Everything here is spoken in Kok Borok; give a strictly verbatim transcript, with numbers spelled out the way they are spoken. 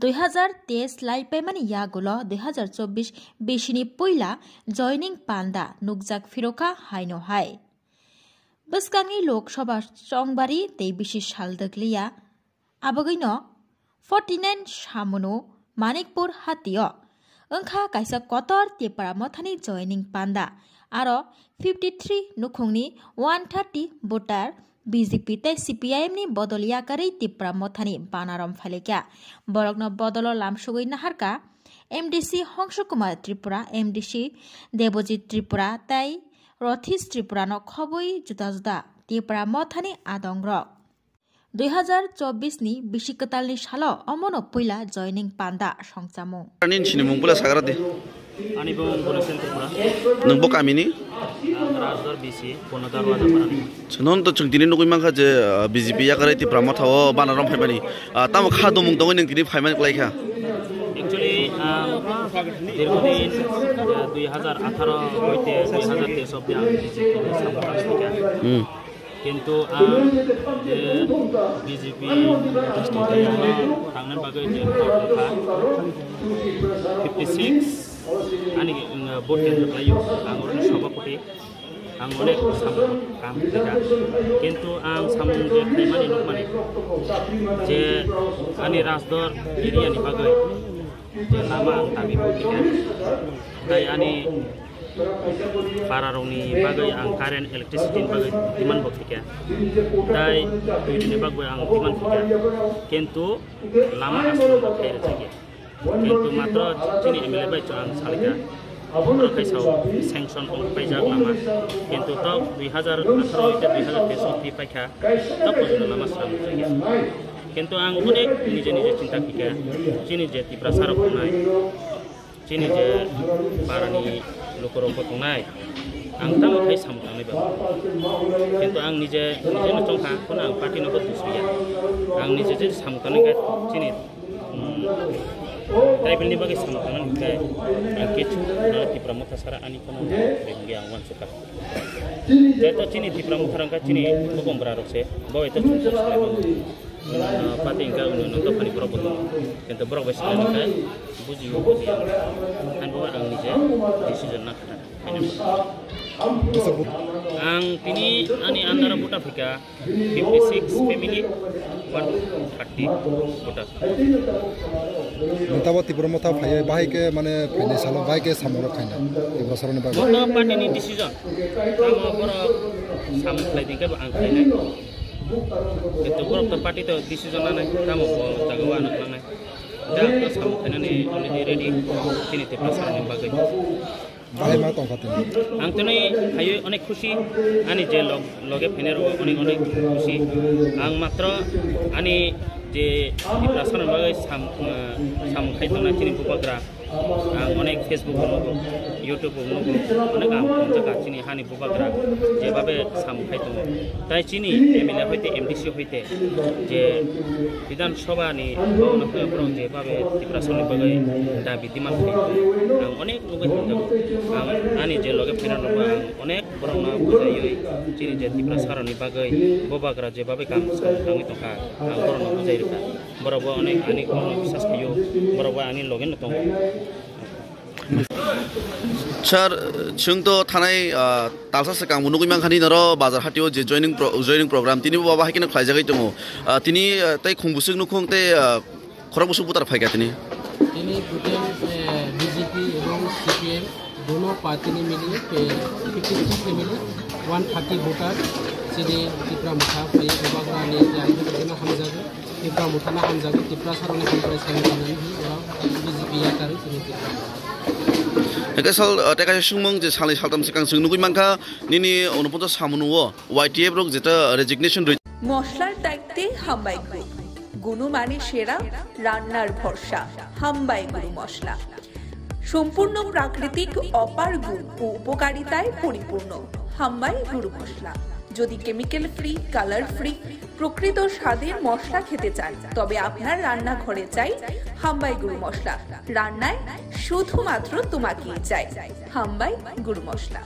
dui hazar teis lai paimani yagulo dui hazar chobbish bisini puila joining panda nukjak phirokha haino hai. Bwskangni Lok Sabha chongbari tei bisi sal dwkliya. Abagwino forty nine Samunu Manikpur hatio wngkha kaisa kotor Tipra Mothani joining panda. Aro fifty three nukhungni one thirty voter B J P tei C P I M ni bodol yakarwi Tipra Mothani banarom phailaikha. Borokno bodolo lamsugwi naharkha M D C Hongsu Kumar Tripura, M D C Debojit Tripura tei Rothis Tripura no khobwi juda juda Tipra Mothani adongrok. Dui hazar chobbish ni bisi kwtalni salo omono puila joining panda songchamung. Ani sini mung pula sagra di. Ani bo Borisel Tripura. Nung bo kamini? Ang Rajdor B C, Pono Darwaja Parani. Chwng to chwng tini nugwi mankha je, ah, B J P yakarwi Tipra Motha o banarom phaimani. Ah, tamo kha domung tongwi nung tini phaimani kwlaikha? Actually, ang dirghodin, ah, dui hazar atharo hoite dui hazar teis obdi ang B J P ni samung tangkha. Hmm. Kintu ang je B J P tangna bagwi je fifty six ani, uh, vote kendro khlaio, ang oro sabhapati, ang onek samung kam khlaikha. Kintu ang samung je khlaimani nukmani je ani Rajdor area ni bagwi je lama ang dabi bo khlaikha. Tai ani para rokni bagwi ang current, electricity ni bagwi demand bo khlaikha. Tai twi ni bagwi ang demand khlaikha. Kintu lama aswk khlai rwjakya. Kintu matro chini M L A bai chwng ang salikha. Oro kaisa sanction wng paijak lama. Kintu tok dui hazar atharo hoite dui hazar teis o twi paikha. Tok pojjonto lama swnam rwjakya. Kintu ang onek nije nije chinta khlaikha. Chini je Tiprasa rok tongnai. Chini je parani lukurok bo tongnai, ang tamo khai samung tangnai ba. Kintu ang nije, nije no chongkha, kono ang party no bo dusriya. Ang nije je samung tangnai khe chini, mm, tribal ni bagwi samung tangnai khe ang kechu na Tipra Motha sara ani kono ri hwnwi ang uansukha. Jeto chini Tipra Motha rok kha chini bukom bwra rok se, bo eto chukchuk se. Party hingka unu unu dophani borok bo tongo. Kintu borok bai swlailankha, bujiyo bujiya. Ani bo ang nije decision na kha. Ang tini ani andaro buta phika fifty six family, one thirty voter. Neta bo Tipra Motha phaiya, bahai khe mane phainai salo, bahai khe samung rok khaina. Tipra saroni bagwi. Bo to party ni decision. Tamo borok samung khlai dingkhe bo ang khlainai. Kintu borok to party to decision lanai, tamo bo jaga o ano lanai. Da to samung khainani already ready, chini Tipra saroni bagwi. Bahai ma tongkha tini. Ang tini phaiwi onek khusi, ani je log-, loge phainai rok onek onek khusi. Ang matro ani je Tipra saroni bagwi sam-, eh, samung khai tongna chini bubagra. Ang onek Facebook o nugo, YouTube o nugo, onek ang jaga chini hani bubagra jebabe samung khai tongo. Tai chini M L A hoite M D C hoite je Bidhan Sabha ni bhawan o phai borok jebabe Tiprasa ni bagwi dabi demand khai tongo. Ang onek nugwi hamjak. Ang ani je loge phaina rokbo ang onek borokno bujaiwi chini je Tiprasa rokni bagwi bubagra jebabe kam samung tangwi tongkha, ang borokno bujai rwkha. Borok bo ani, ani, borok no biswas khaio, borok bo ani loge no tongo. Sir, chwng to thanai, ah, talsa swkang bo nugwi mankha nini oro bazar hatio je joining pro-, joining program, tini bo bahai kheno khlaijagwi tongo. Ah, tini, ah, tei khung bwswk nukhung tei, ah, khorok bwswk butar phaikha tini. Tini total, eh, B J P ebong C P M dono party ni mili, eh, fifty three family, one thirty voter, chini Tipra Motha phai, bubagra ni je ang hamjago. Tipra Motha no hamjago, Tipra saroni hambai sai manani hi oro B J P yakarwi chini Tipra Motha. Hingke sal, uh, tei kaisa sungmung je salni saltam swkang chwng nugwi mankha, nini unoponchas samung o Y T F rok jeta resignation rwi. মশলার দায়িত্বে হাম্বাই গ্রুপ। গুণমানে সেরা, রান্নার ভরসা, হাম্বাই গুরু মশলা। সম্পূর্ণ প্রাকৃতিক অপার গুণ ও উপকারিতায় পরিপূর্ণ হাম্বাই গুরু মশলা। যদি কেমিক্যাল ফ্রি, কালার ফ্রি, প্রকৃত স্বাদের মশলা খেতে চান, তবে আপনার রান্নাঘরে চাই হাম্বাই গুরু মশলা। রান্নায় শুধুমাত্র তোমাকেই চাই হাম্বাই গুরু মশলা।